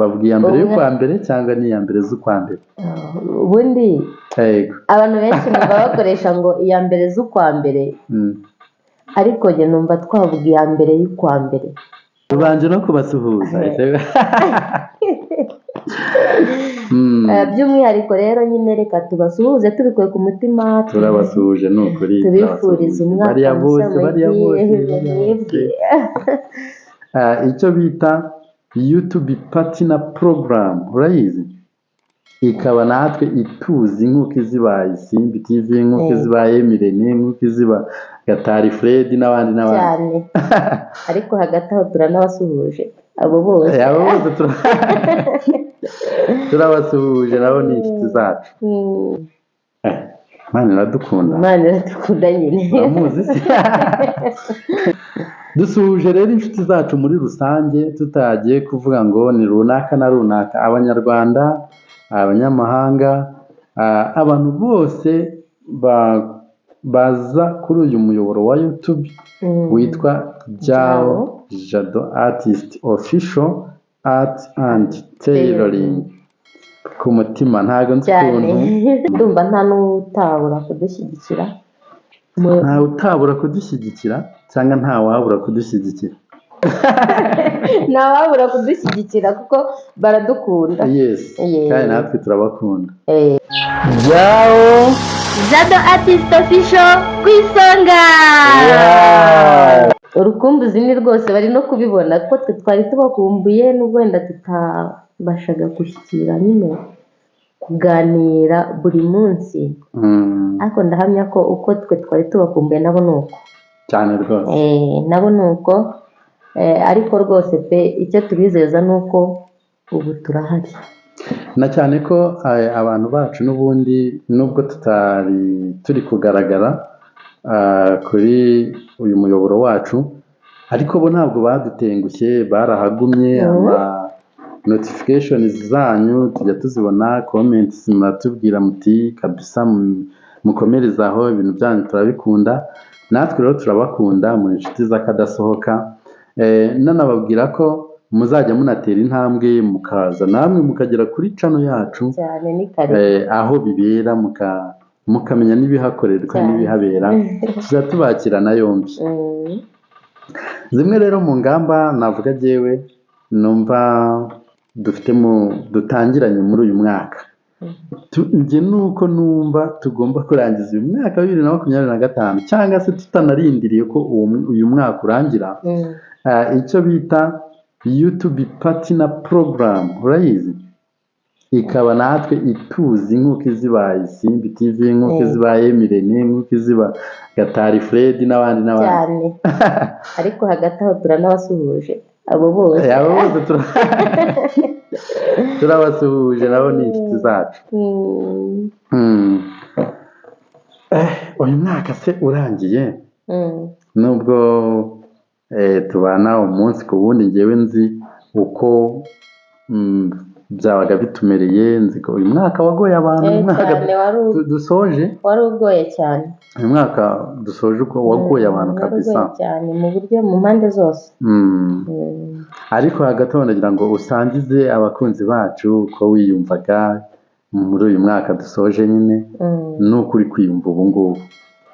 Bavuga iya mbere y'ukwa mbere cyangwa ni iya mbere z'ukwa mbere? Ubundi Yego. abantu benshi numva bakoresha ngo iya mbere z'ukwa mbere, ariko njye numva twavuga iya mbere y'ukwa mbere. Ubanje no kubasuhuza. By'umwihariko rero nyine reka tubasuhuze tubikuye ku mutima. Turabasuhuje ni ukuri. Tubifuriza Turabasuhuje. umwaka Bariya mushya bose, bariya bose, muhire, bariya bose. mwebwe. Icyo bita YouTube Partner Program urayizi, ikaba natwe ituzi nk'uko izibaye Isimbi TV, nk'uko izibaye Emirene, nk'uko iziba Gatari Fred n'abandi n'abandi. Cyane, ariko hagati aho turanabasuhuje abo bose. Abo bose turabasuhuje, nabo ni inshuti zacu. Imana iradukunda. Imana iradukunda nyine. Uramuzi se? Dusuhuje rero inshuti zacu muri rusange, tutagiye kuvuga ngo ni runaka na runaka, Abanyarwanda, abanyamahanga, abantu bose baza kuri uyu muyoboro wa YouTube witwa Jao Jado Artist Official Art and Tailoring. Ku mutima ntabwo nzi Cyane. ukuntu. Ndumva nta n'utabura kudushyigikira. Ntawe utabura kudushyigikira cyangwa ntawabura kudushyigikira? Ntawabura kudushyigikira kuko baradukunda. Yes. Yeah. Kandi natwe turabakunda. Jao Jado Artist Official ku isonga. Urukumbuzi ni rwose, bari no kubibona ko twe twari tubakumbuye, nubwo wenda tutabashaga gushyikira nyine kuganira buri munsi, ariko ndahamya ko uko twe twari tubakumbuye nabo ni uko. Cyane rwose. Nabo ni uko. Ariko rwose pe, icyo tubizeza ni uko ubu turahari. Na cyane ko abantu bacu n'ubundi, nubwo tutari turi kugaragara kuri uyu muyoboro wacu, ariko bo ntabwo badutengushye, barahagumye. Ama notifications zanyu tujya tuzibona, comments muratubwira muti kabisa mukomereze aho, ibintu byanyu turabikunda. Natwe rero turabakunda, muri inshuti z'akadasohoka. Nanababwira ko muzajya munatera intambwe mukaza namwe mukagera kuri channel yacu. Cyane, ni kare. Aho bibera mukamenya n'ibihakorerwa n'ibihabera, tuzajya tubakirana yombi. Zimwe rero mu ngamba navuga jyewe numva dufite mu dutangiranye muri uyu mwaka, njye nuko numva tugomba kurangiza uyu mwaka wa 2025, cyangwa se tutanarindiriye ko uyu mwaka urangira. Icyo bita YouTube Partner Program urayizi, ikaba natwe ituzi nk'uko izibaye Isimbi TV, nk'uko izibaye Emirene, nk'uko iziba Gatari Fred n'abandi n'abandi. Cyane, ariko hagati aho turanabasuhuje abo bose. Abo bose turabasuhuje, nabo ni inshuti zacu. Uyu mwaka se urangiye, nubwo tubana umunsi ku wundi, ngewe nzi uko byabaga bitumereye, nzi ko uyu mwaka wagoye abantu. Uyu mwaka Cyane, wari dusoje, wari ugoye cyane. Uyu mwaka dusoje uko wagoye abantu Wari kabisa. ugoye cyane mu buryo, mu mpande zose. Ariko hagati aho ndagira ngo usangize abakunzi bacu uko wiyumvaga muri uyu mwaka dusoje nyine, n'uko uri kwiyumva ubu ngubu.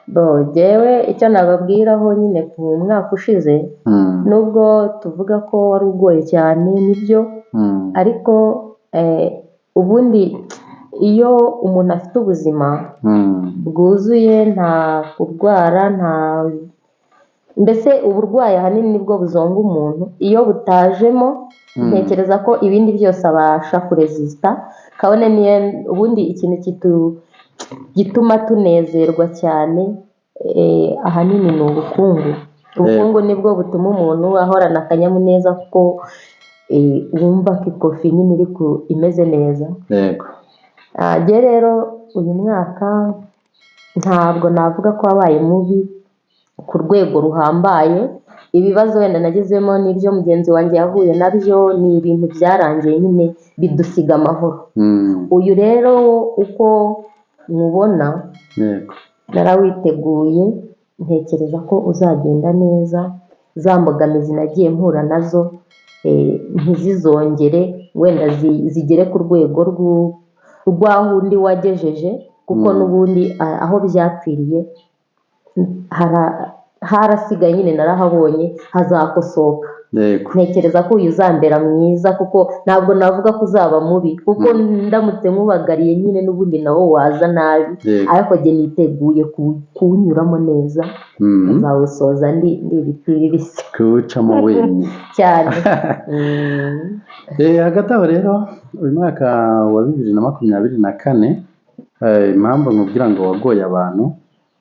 Bo, jyewe icyo nababwiraho nyine ku mwaka ushize, nubwo tuvuga ko wari ugoye cyane, nibyo, ariko ubundi iyo umuntu afite ubuzima bwuzuye, nta kurwara, nta mbese uburwayi ahanini nibwo buzonga umuntu, iyo butajemo, ntekereza ko ibindi byose abasha kuresisita, kabone niyo ubundi ikintu gituma tunezerwa cyane ahanini ni ubukungu. Ubukungu nibwo butuma umuntu ahorana akanyamuneza, kuko wumva ko ikofi nyine iri imeze neza. Njye rero uyu mwaka ntabwo navuga ko wabaye mubi ku rwego ruhambaye. Ibibazo wenda nagezemo n'ibyo mugenzi wanjye yahuye nabyo ni ibintu byarangiye nyine bidusiga amahoro. Uyu rero uko mubona, narawiteguye, ntekereza ko uzagenda neza, za mbogamizi nagiye mpura nazo ntizizongere. wenda zigere ku rwego rw'aho undi wagejeje, kuko n'ubundi aho byapfiriye harasigaye nyine narahabonye, hazakosoka. Ntekereza ko uyu uzambera mwiza, kuko ntabwo navuga ko uzaba mubi, kuko ndamutse nkubagariye nyine n'ubundi nawo waza nabi, ariko njye niteguye kuwunyuramo neza, nzawusoza ndi ibiti bibisi. Kuwucamo wemye. Cyane. Hagati aho rero, uyu mwaka wa 2024, impamvu nkubwira ngo wagoye abantu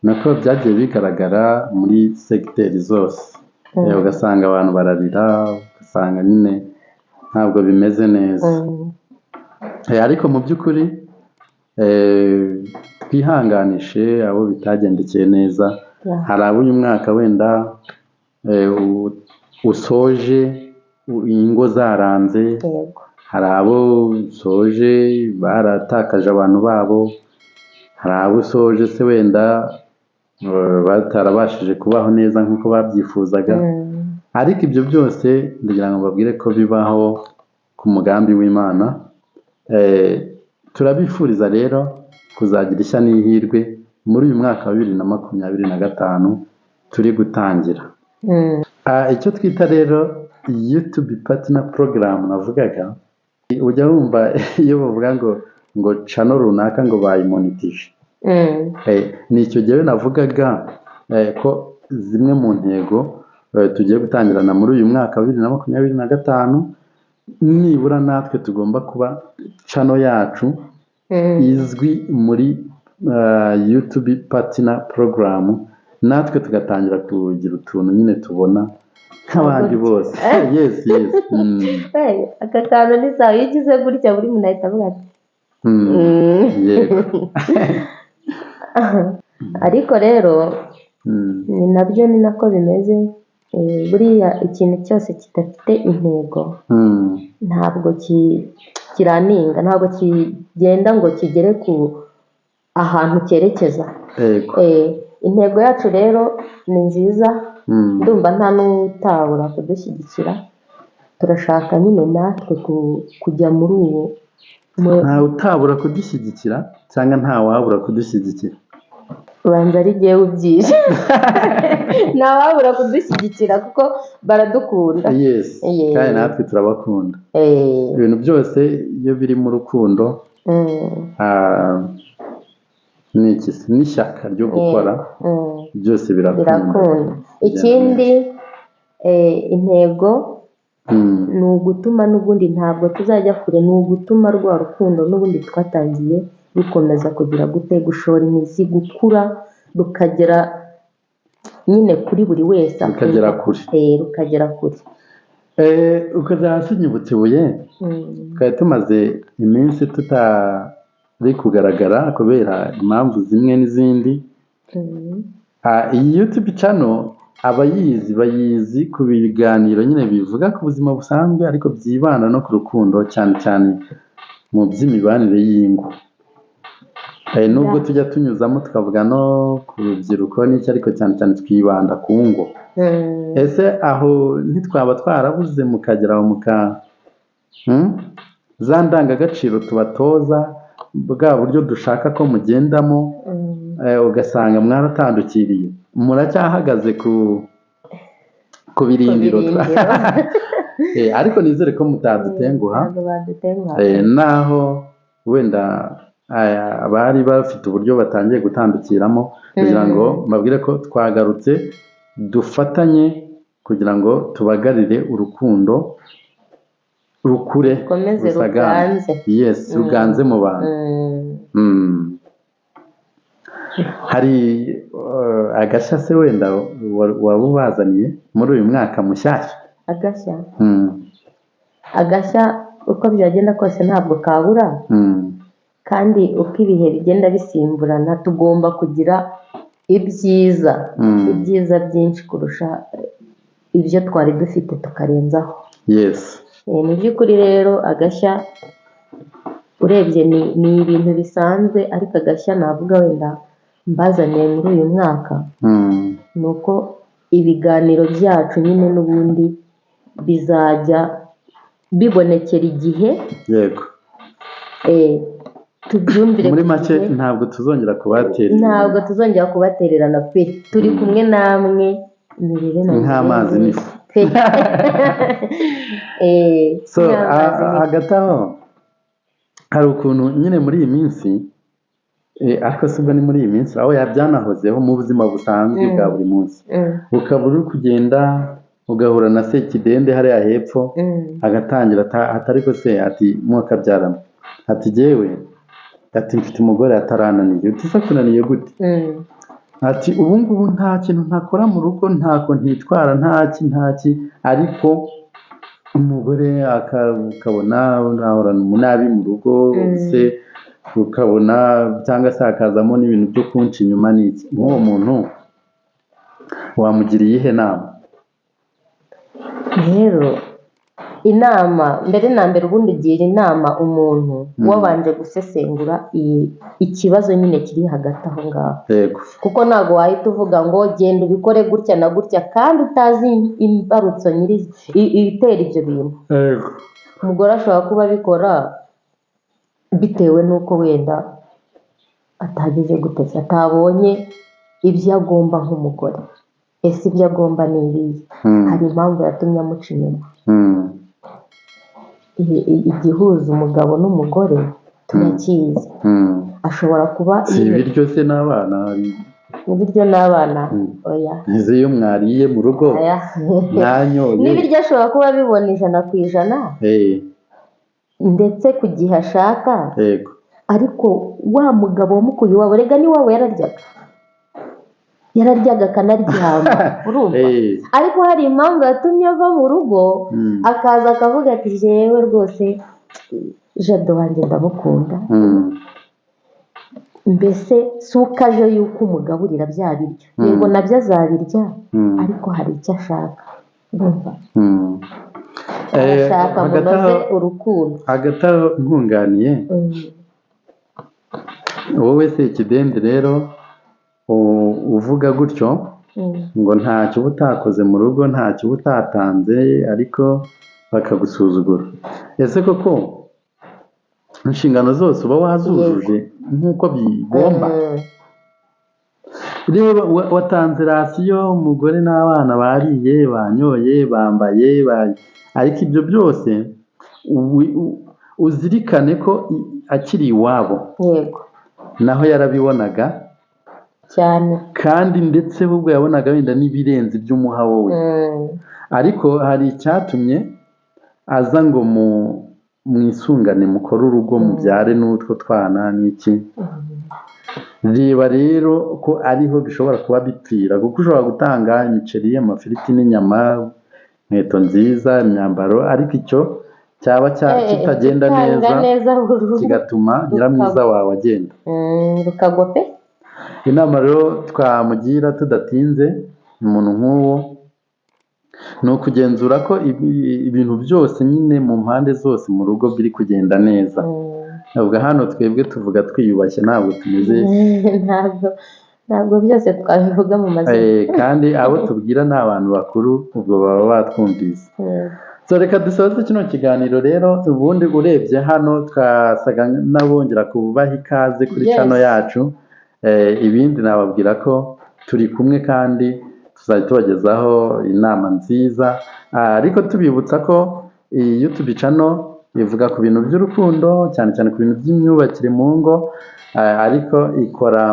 ni uko byagiye bigaragara muri segiteri zose. Ugasanga abantu bararira, ugasanga nyine ntabwo bimeze neza. Ariko mu by'ukuri twihanganishe abo bitagendekeye neza. Hari abo uyu mwaka wenda usoje ingo zaranze, hari abo usoje baratakaje abantu babo, hari abo usoje se wenda batarabashije kubaho neza nk'uko babyifuzaga. Ariko ibyo byose ndagira ngo mbabwire ko bibaho ku mugambi w'Imana. Turabifuriza rero kuzagira ishya n'ihirwe muri uyu mwaka wa 2025 turi gutangira. Icyo twita rero YouTube Partner Program navugaga, ujya wumva iyo bavuga ngo channel runaka ngo bayimonetije. Ni icyo gihe navugaga ko zimwe mu ntego tugiye gutangirana muri uyu mwaka wa 2025, nibura natwe tugomba kuba channel yacu izwi muri YouTube Partner Program, natwe tugatangira kugira utuntu nyine tubona nk'abandi bose. Yes. Aka kantu ni sawa, iyo ugize gutya buri muntu ahita avuga ati Yego. Ariko rero ni nabyo, ni nako bimeze. Buriya ikintu cyose kidafite intego ntabwo kiraninga, ntabwo kigenda ngo kigere ku ahantu cyerekeza. Intego yacu rero ni nziza, ndumva nta n'utabura kudushyigikira. Turashaka nyine natwe kujya muri uwo Ntawe utabura kudushyigikira cyangwa ntawabura kudushyigikira? Ubanza ari jyewe ubyishe. Ntawabura kudushyigikira kuko baradukunda. Yes, kandi natwe turabakunda. Ibintu byose iyo biri mu rukundo, ni iki se? N'ishyaka ryo gukora, byose birakunda. Birakunda. Ikindi, intego ni ugutuma n'ubundi ntabwo tuzajya kure, ni ugutuma rwa rukundo n'ubundi twatangiye rukomeza kugira gute, gushora imizi, gukura, rukagera nyine kuri buri wese. Rukagera kure. Rukagera kure. Ukoze hasi unyibutsa ibuye. Twari tumaze iminsi tutari kugaragara kubera impamvu zimwe n'izindi. Iyi YouTube channel abayizi bayizi ku biganiro nyine bivuga ku buzima busanzwe, ariko byibanda no ku rukundo, cyane cyane mu by'imibanire y'ingo. Nubwo tujya tunyuzamo tukavuga no ku rubyiruko n'iki, ariko cyane cyane twibanda ku ngo. Ese aho ntitwaba twarabuze mukagera aho muka za ndangagaciro tubatoza, bwa buryo dushaka ko mugendamo, ugasanga mwaratandukiriye, muracyahagaze ku birindiro? Ku birindiro. Ariko nizere ko mutadutenguha. Ntabwo badutenguha. Naho wenda abari bafite uburyo batangiye gutandukiramo, kugira ngo mbabwire ko twagarutse, dufatanye kugira ngo tubagarire urukundo rukure, rukomeze rusagambe. Ruganze. Yes, ruganze mu bantu. Hari agashya se wenda waba ubazaniye muri uyu mwaka mushyashya? Agashya? Agashya uko byagenda kose ntabwo kabura, kandi uko ibihe bigenda bisimburana tugomba kugira ibyiza, ibyiza byinshi kurusha ibyo twari dufite, tukarenzaho. Mu by'ukuri rero agashya urebye ni ibintu bisanzwe, ariko agashya navuga wenda mbazaniye muri uyu mwaka ni uko ibiganiro byacu nyine n'ubundi bizajya bibonekera igihe. Yego. Tubyumvire muri ku make gihe. Ntabwo tuzongera kubaterera. Ntabwo tuzongera kubatererana pe, turi kumwe namwe imirire na Nk'amazi mirire n'ifu. pe. So nk'amazi n'ifu. Hagati aho hari ukuntu nyine muri iyi minsi, ariko si ubwo ni muri iyi minsi, aho byanahozeho mu buzima busanzwe bwa buri munsi, ukaba uri kugenda ugahura na Sekidende hariya hepfo, agatangira atari ko se, ati mwakabyarana, ati jyewe, ati mfite umugore atarananiye. Uti se akunaniye gute? Ati ubu ngubu nta kintu ntakora mu rugo, ntako ntitwara, ntaki ntaki, ariko umugore ukabona ahorana umunabi mu rugo, se ukabona cyangwa se hakazamo n'ibintu byo kunca inyuma n'iki. Nk'uwo muntu wamugira iyihe nama? Rero inama mbere na mbere, ubundi ugira inama umuntu wabanje gusesengura ikibazo nyine kiri hagati aho ngaho, kuko ntabwo wahita uvuga ngo genda ubikore gutya na gutya kandi utazi imbarutso nyiri itera ibyo bintu. Umugore ashobora kuba abikora bitewe n'uko wenda atageze gutetse, atabonye ibyo agomba nk'umugore. Ese ibyo agomba ni ibihe? Hari impamvu yatumye amuca inyuma. Igihuza umugabo n'umugore turakizi. Ashobora kuba Si ibiryo se n'abana? Ibiryo n'abana? Oya. Ese iyo mwariye mu rugo Oya. mwanyoye? N'ibiryo ashobora kuba abibona 100%, ndetse ku gihe ashaka, ariko wa mugabo wamukuye iwabo, rega n'iwabo yararyaga, yararyaga akanaryama, urumva? Ariko hari impamvu yatumye ava mu rugo, akaza akavuga ati jyewe rwose Jado wanjye ndamukunda. Mbese si uko aje yuko umugaburira bya biryo, yego nabyo azabirya, ariko hari icyo ashaka, urumva? Arashaka Hagati munoze aho urukundo. Hagati aho nkunganiye, wowe Sekidende rero uvuga gutyo ngo ntacyo uba utakoze mu rugo, ntacyo uba utatanze, ariko bakagusuzugura, ese koko inshingano zose uba wazujuje nk'uko bigomba? Reba, watanze ration, umugore n'abana bariye, banyoye, bambaye, ariko ibyo byose uzirikane ko akiri iwabo naho yarabibonaga cyane. Kandi ndetse ahubwo yabonaga wenda n'ibirenze iby'umuha wowe, ariko hari icyatumye aza ngo mu mwisungane, mukore urugo, mubyare n'utwo twana n'iki. Reba rero ko ariho bishobora kuba bipfira, kuko ushobora gutanga imiceri, amafiriti n'inyama, inkweto nziza, imyambaro, ariko icyo cyaba kitagenda kikanga neza, neza burundu, kigatuma nyiramwiza wawe agenda. Rukagwa pe. Inama rero twamugira tudatinze umuntu nk'uwo ni ukugenzura ko ibintu byose nyine mu mpande zose mu rugo biri kugenda neza. Ubwo hano twebwe tuvuga twiyubashye, ntabwo tumeze Ntabwo byose twabivuga mu mazina. Kandi abo tubwira ni abantu bakuru, ubwo baba batwumvise. So reka dusoze kino kiganiro rero. Ubundi urebye hano twasaga n'abongera kubaha ikaze kuri channel yacu. Ibindi nababwira ko turi kumwe kandi tuzajya tubagezaho inama nziza. Ariko tubibutsa ko iyi YouTube channel ivuga ku bintu by'urukundo, cyane cyane ku bintu by'imyubakire mu ngo, ariko ikora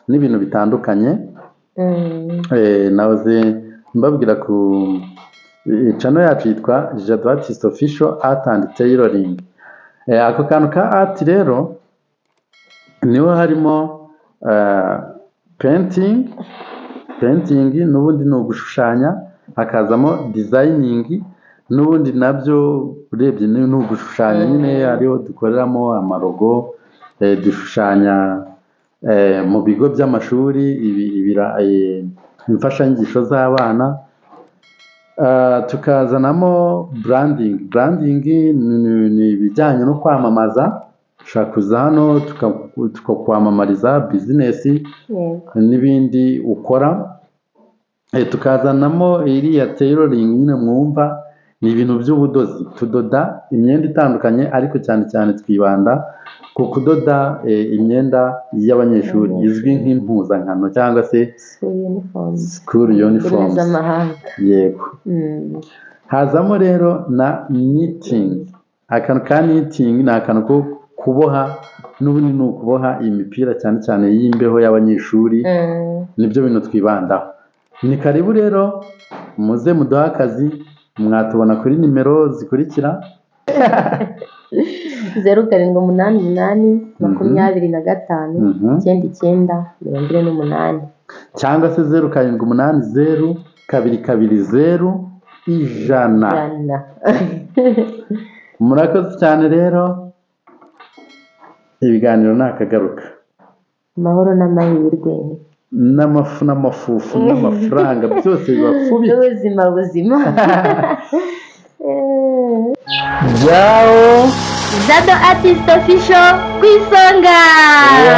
n'ibintu bitandukanye. Nahoze mbabwira ku channel yacu yitwa Jado Artist Official Art and Tailoring. Ako kantu ka art rero niho harimo painting. Painting n'ubundi ni ugushushanya, hakazamo designing, n'ubundi nabyo urebye ni ugushushanya nyine, hariho dukoreramo amalogo, dushushanya mu bigo by'amashuri imfashanyigisho z'abana. Tukazanamo branding. Branding ni ibijyanye no kwamamaza. Ushobora kuza hano tukakwamamariza business n'ibindi ukora. Tukazanamo iriya tailoring nyine mwumva. Ni ibintu by'ubudozi. Tudoda imyenda itandukanye, ariko cyane cyane twibanda ku kudoda imyenda y'abanyeshuri izwi nk'impuzankano cyangwa se School uniforms. School Indimi uniforms. z'amahanga. Yego. Hazamo rero na knitting. Akantu ka knitting ni akantu ko kuboha, n'ubundi ni ukuboha imipira cyane cyane y'imbeho y'abanyeshuri. Nibyo bintu twibandaho. Ni karibu rero, muze muduhe akazi. Mwatubona kuri nimero zikurikira: 0788 25 99 48. Cyangwa se 0780 220 100. 100. Murakoze cyane rero, ibiganiro ni akagaruka. Amahoro n'amahirwe. N'amafu n'amafufu n'amafaranga, byose bibafubike. N'ubuzima buzima. Byawo. Jado Artist Official ku isonga. Yeah.